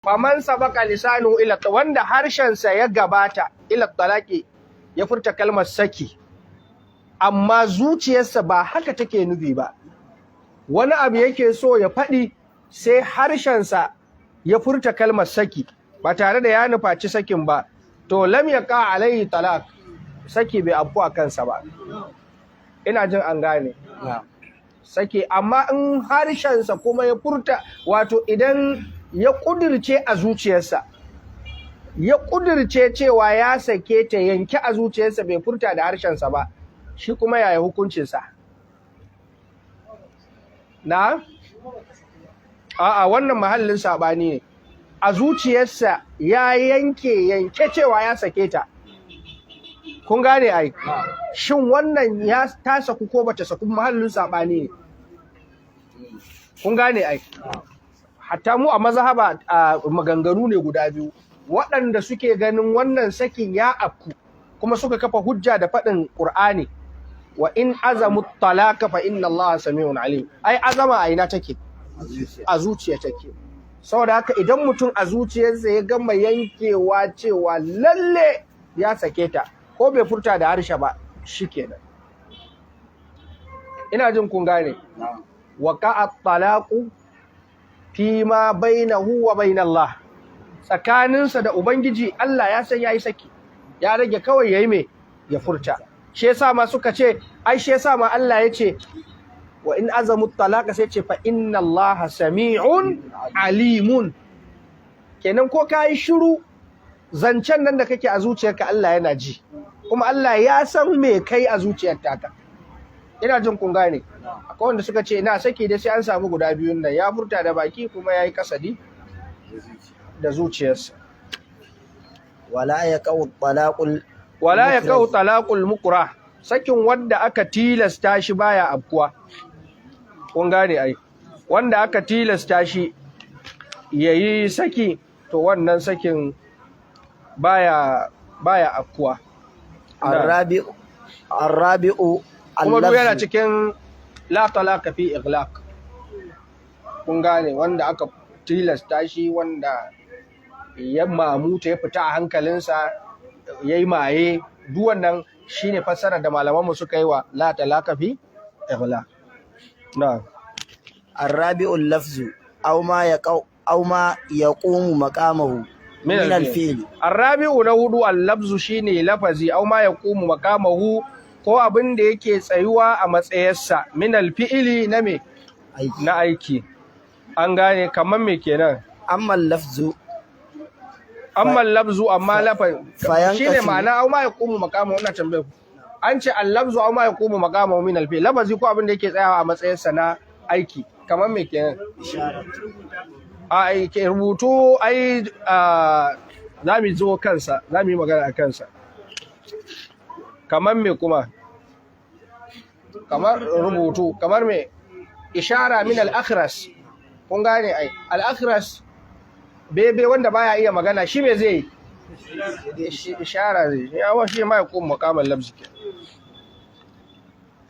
Faman sabaka lisanu ila, wanda harshensa ya gabata, ila talaqi, ya furta kalmar saki, amma zuciyarsa ba haka take nufi ba, wani abu yake so ya faɗi, sai harshensa ya furta kalmar saki ba tare da ya nufaci sakin ba, to lam yaqa alaihi talaq, saki bai afku a kansa ba. Ina jin an gane. Saki, amma in harshensa kuma ya furta, wato idan ya kudirce a zuciyarsa, ya kudirce cewa ya sake ta yanke a zuciyarsa, bai furta da harshensa ba, shi kuma yaya hukuncinsa? Na a'a, wannan mahallin saɓani ne. A zuciyarsa ya yanke yanke cewa ya sake ta, kun gane ai? Shin wannan ya ta saku ko bata saku? Mahallin saɓani ne, kun gane ai? Hatta mu a mazhaba a maganganu ne guda biyu. Waɗanda suke ganin wannan sakin ya afku kuma suka kafa hujja da faɗin Qur'ani, "Wa in azamu talaka fa inna Allah sami'un alim." Ai azama a ina take? A zuciya take. Saboda haka idan mutum a zuciyarsa ya gama yankewa cewa lalle ya sake ta, ko bai furta da harshe ba, shikenan. Ina jin kun gane. Waqa'a talaqu fi ma bainahu wa bain Allah, tsakaninsa da Ubangiji, Allah ya san yayi saki, ya rage kawai yayi me? Ya furta. Shi yasa ma suka ce, ai shi yasa ma Allah ya ce, "Wa in azamu talaqa," sai ce, "fa inna Allah sami'un alimun." Kenan ko kai shiru, zancen nan da kake a zuciyarka Allah yana ji, kuma Allah ya san me kai a zuciyar taka. Ina jin kun gane. Akwai wanda suka ce ina saki dai sai an samu guda biyun nan, ya furta da baki kuma yayi kasadi da zuciyarsa. Wala yaqau talaqul Wala yaqau talaqul mukrah, sakin wanda aka tilasta shi baya afkuwa. Kun gane ai? Wanda aka tilasta shi yayi saki, to wannan sakin baya afkuwa. الرابع Kuma duk yana اللفظ cikin la talaqa fi ighlaq. Kun gane? Wanda aka tilasta shi, wanda ya mamuta, ya fita a hankalinsa, ya yi maye, duk wannan shine fassarar da malamanmu suka yi wa la talaqa fi ighlaq na. الرابع اللفظ أو ما يقوم مقامه من الفعل. الرابع na hudu, اللفظ shine lafazi, أو ما يقوم مقامه, ko abin da yake tsayuwa a matsayarsa, من الفعل na me? Aiki. Na aiki. An gane? Kamar me kenan? أما اللفظ أما اللفظ, amma lafa فينقسم. shine ma'ana أو ما يقوم مقامه. Wannan tambayar ku. An ce اللفظ أو ما يقوم مقامه من الفعل, lafazi ko abin da yake tsayawa a matsayarsa na aiki, kamar me kenan? A aiki rubutu ai za mu zo kansa, za mu yi magana a kansa. Kamar me kuma? Kamar rubutu, kamar me? Ishara min al-akhras. Kun gane ai? Al-akhras, bebe wanda baya iya magana, shi me zai yi? Ishara zai ya wa shi ma يقوم مقام اللفظ ke.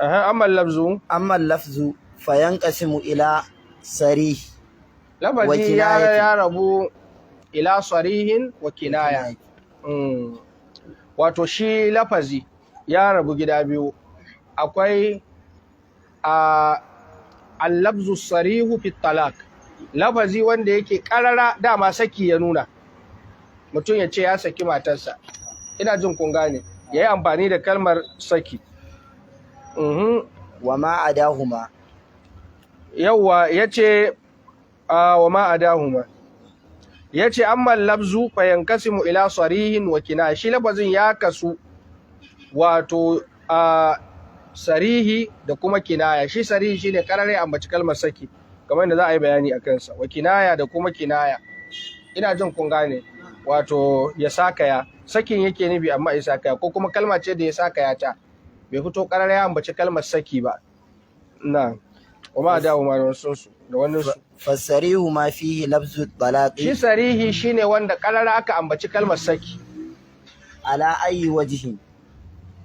Aha, أما اللفظ أما اللفظ فينقسم إلى صريح lafazi ya وكناية. Ya rabu إلى صريح وكناية. Wato shi lafazi ya rabu gida biyu. Akwai a اللفظ الصريح في الطلاق, lafazi wanda yake karara dama saki ya nuna, mutum ya ce ya saki matarsa. Ina jin kun gane, ya yi amfani da kalmar saki. وما عداهما. Yawwa, ya ce وما عداهما. Ya ce أما اللفظ فينقسم إلى صريح وكناية. Shi lafazin ya kasu wato a sarihi da kuma kinaya. Shi sarihi shine karare ambaci kalmar saki, kamar yadda za a yi bayani a kansa, وكناية, da kuma kinaya. Ina jin kun gane. Wato ya sakaya, sakin yake nufi amma ya sakaya, ko kuma kalma ce da ya sakaya ta, bai fito karare ya ambaci kalmar saki ba. Na وما عداهما, da wasu su da wannan su. فالصريح ما فيه لفظ الطلاق. Shi sarihi shine wanda karara aka ambaci kalmar saki. على أي وجه.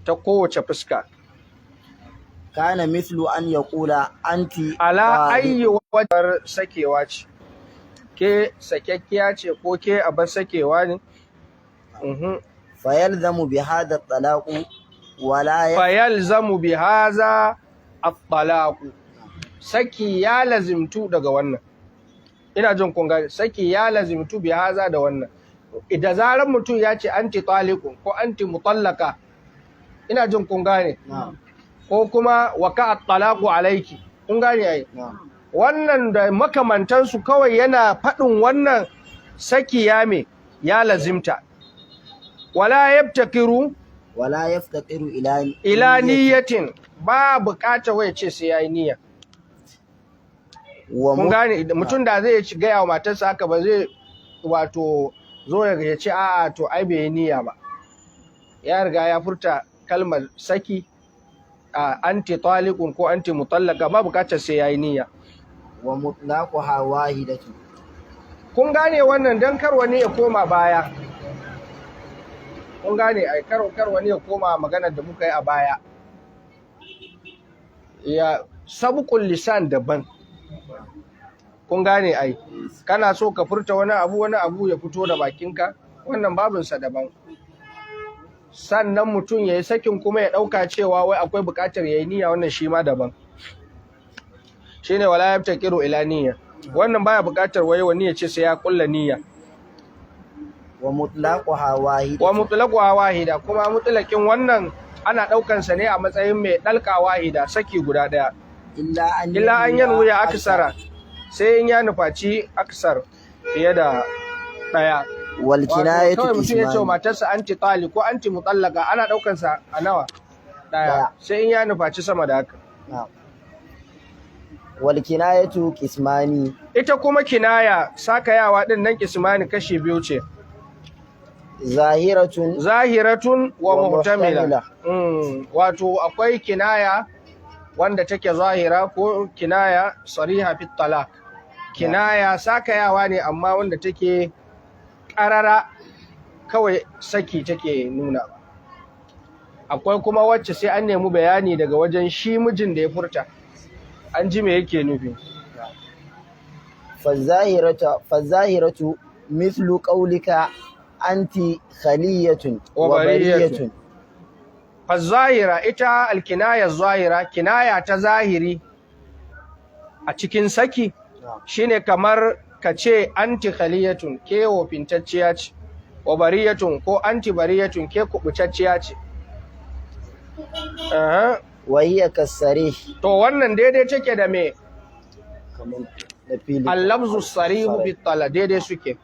Ta kowace fuska. كان، مثل أن يقول أنت على طالق. أي wajar sakewa ce. Ke sakekkiya ce ko ke abar sakewa ne. Fayalzamu bi hadha at-talaq wala Fayalzamu bi hadha at-talaq, saki ya lazimtu daga wannan. Ina jin kun gane, saki ya lazimtu bi haza da wannan. Da zarar mutum ya ce anti taliqun ko anti mutallaka, ina jin kun gane, ko kuma waka at-talaqu alayki, kun gane ai, wannan da makamantansu, kawai yana faɗin wannan saki ya me ya lazimta. Wala yabtakiru Wala yaftaqiru ila ila niyyatin, ba buƙatar wai ce sai yayi niyya. Wa Kun gane, mutum da zai ci gaya wa matarsa haka, ba zai wato zo ya ce a'a, to ai bai yi niyya ba, ya riga ya furta kalmar saki a anti taliqun ko anti mutallaka, ba buƙatar sai yayi niyya. Wa mutlaquha wahidatu. Kun gane wannan, dan kar wani ya koma baya. Kun gane ai, kar wani ya koma maganar da muka yi a baya. Ya sabqul lisan daban. Kun gane ai, kana so ka furta wani abu, wani abu ya fito da bakinka, wannan babinsa daban. Sannan mutum ya yi sakin kuma ya ɗauka cewa wai akwai buƙatar ya yi niyya, wannan shi ma daban. Shine wala yabtakiru ila niyya, wannan baya buƙatar wai wani ya ce sai ya kulla niyya. Wa mutlaquha wahidatu. Wa mutlaquha wahida, kuma mutlaqin wannan ana ɗaukan sa ne a matsayin mai dalka wahida, saki guda ɗaya. Illa an Illa an yanwiya aksara, sai in ya nufaci aksar, fiye da ɗaya. Wal Wato, kinayatu kawai mutum ya ce wa qismani. matarsa anti tali ko anti mutallaka, ana ɗaukan sa a nawa? Ɗaya. Ɗaya. Sai in ya nufaci sama da haka. Na'am. Wal kinayatu qismani. Ita kuma kinaya, sakayawa din nan, qismani, kashi biyu ce. Zahiratun Zahiratun wa wa muhtamila. muhtamila. Wato akwai kinaya wanda take zahira ko kinaya sariha fi talaq, kinaya sakayawa ne amma wanda take karara kawai saki take nuna. Akwai kuma wacce sai an nemi bayani daga wajen shi mijin da ya furta, an ji me yake nufi. Fazahiratu mithlu qawlika anti khaliyatun wa wa bariyatun. Bariyatun. Fazahira, ita alkinaya zahira, kinaya ta zahiri a cikin saki shine kamar ka ce anti khaliyatun, ke wofintacciya ce, wa bariyatun, ko anti bariyatun, ke kubutacciya ce. Aha. Wa hiya kasarih. To wannan daidai take da me? Kamar na fili. Allafzu sarihu bi talaq, daidai suke.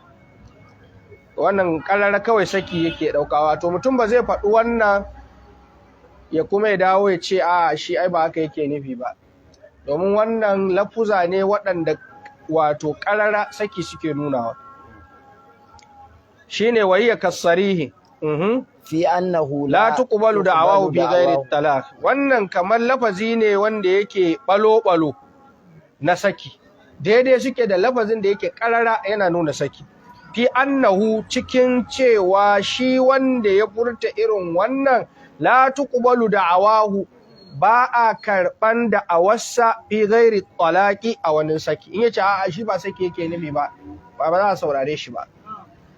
Wannan karara kawai saki yake daukawa. To mutum ba zai faɗi wannan ya kuma ya dawo ya ce a shi ai ba haka yake nufi ba, domin wannan lafuza ne waɗanda wato karara saki suke nunawa. Shine wayya kasarihi. Fi annahu La tuqbalu da'awahu fi ghairi da'awahu. Talaq, wannan kamar lafazi ne wanda yake balo balo na saki, daidai suke da lafazin da yake karara yana nuna saki. Fi annahu, cikin cewa shi wanda ya furta irin wannan, la tuqbalu da'awahu, ba a karban da'awarsa, fi ghairi talaqi, a wani saki. In yace a'a, shi ba saki yake nufi ba, ba za a saurare shi ba.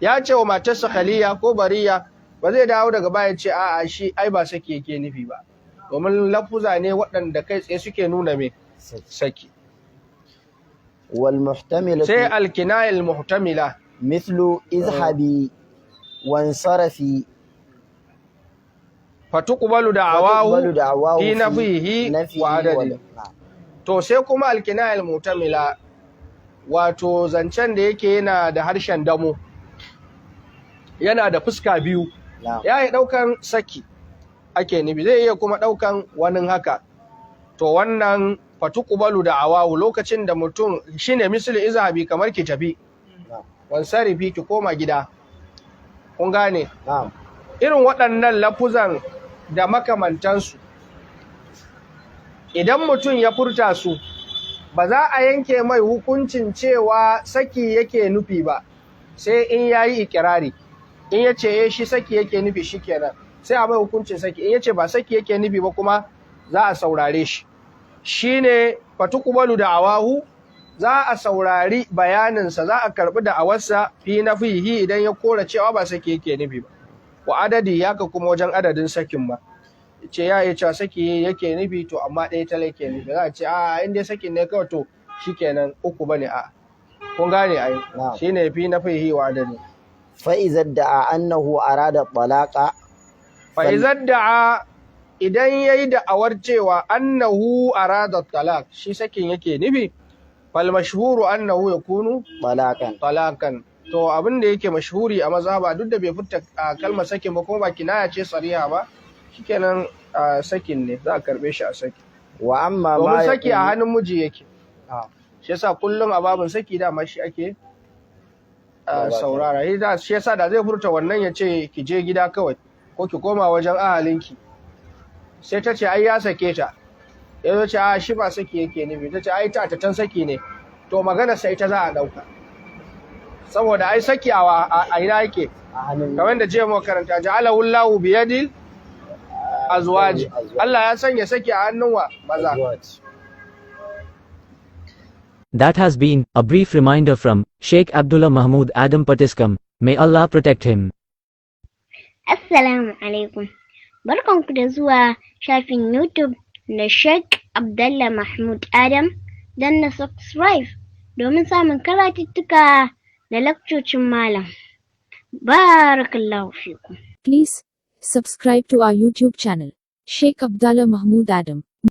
Ya ce wa matarsa khaliya ko bariya, ba zai dawo daga baya ce a'a, shi ai ba saki yake nufi ba, domin lafuza ne waɗanda kai tsaye suke nuna me? Saki. Wal muhtamilatu Sai alkinayal muhtamila. Mithlu izhabi wansarafi. Fatuqbalu fatuqbalu da'awahu da'awahu fi nafihi nafihi wa adadi. Na'am. To sai kuma alkinayal muhtamila, wato zancen da yake yana da harshen damo, yana da fuska biyu. Na'am. Ya yi ɗaukan saki ake nufi, zai iya kuma ɗaukan wani haka. To wannan fatuqbalu da'awahu, lokacin da mutum shine misali izhabi, kamar ki tafi, Na'am. wansarifi, ki koma gida. Kun gane? Na'am. Irin waɗannan lafuzan da makamantansu, idan mutum ya furta su, ba za a yanke mai hukuncin cewa saki yake nufi ba, sai in yayi ikirari. In ya ce eh, shi saki yake nufi, shikenan, sai a mai hukuncin saki. In ya ce ba saki yake nufi ba kuma, za a saurare shi. Shine fatuqbalu da'awahu Za a saurari bayaninsa, za a karbi da'awarsa fi nafihi, idan ya kora cewa ba saki yake nufi ba, wa adadi, haka kuma wajen adadin sakin ma. Ce ya iya cewa saki yake nufi, to amma ɗaya tala yake nufi. Za a ce a in dai sakin ne kawai, to shikenan, uku bane. A kun gane ai? Na'am. Shine fi nafihi wa adadi. فإذا ادعى أنه أراد الطلاق Fa iza da'a, idan yayi da'awar cewa annahu arada talaq, shi sakin yake nufi, fal mashhuru annahu yakunu طلاقا. Talakan. To abin da yake mashhuri a mazhaba, duk da bai furta kalmar sakin ba, kuma ba kinaya ce sariha ba, shikenan, sakin ne, za a karbe shi a saki. وأما Domin ما saki a يقول hannun miji yake, shi yasa kullum a babin saki dama shi ake saurara. Shi yasa da zai furta wannan, ya ce ki je gida kawai ko ki koma wajen ahalinki, sai ta ce ai ya sake ta, ya zo ce a shi ba saki yake nufi, ta ce ai ta tan saki ne, to magana sai ta za a ɗauka, saboda ai saki a ina yake? A hannun Kamar da jiya muka karanta, ja'alahu Allahu biyadil azwaji. Allah ya sanya saki a hannun wa? Maza. azwaj. That has been a brief reminder from Sheikh Abdullah Mahmood Adam Potiskum. May Allah protect him. Assalamu alaikum. Barkanku da zuwa shafin YouTube na Sheikh Abdallah Mahmud Adam. Danna subscribe domin samun karatuttuka da lakcocin malam. Barakallahu fikum. Please subscribe to our YouTube channel, Sheikh Abdallah Mahmood Adam.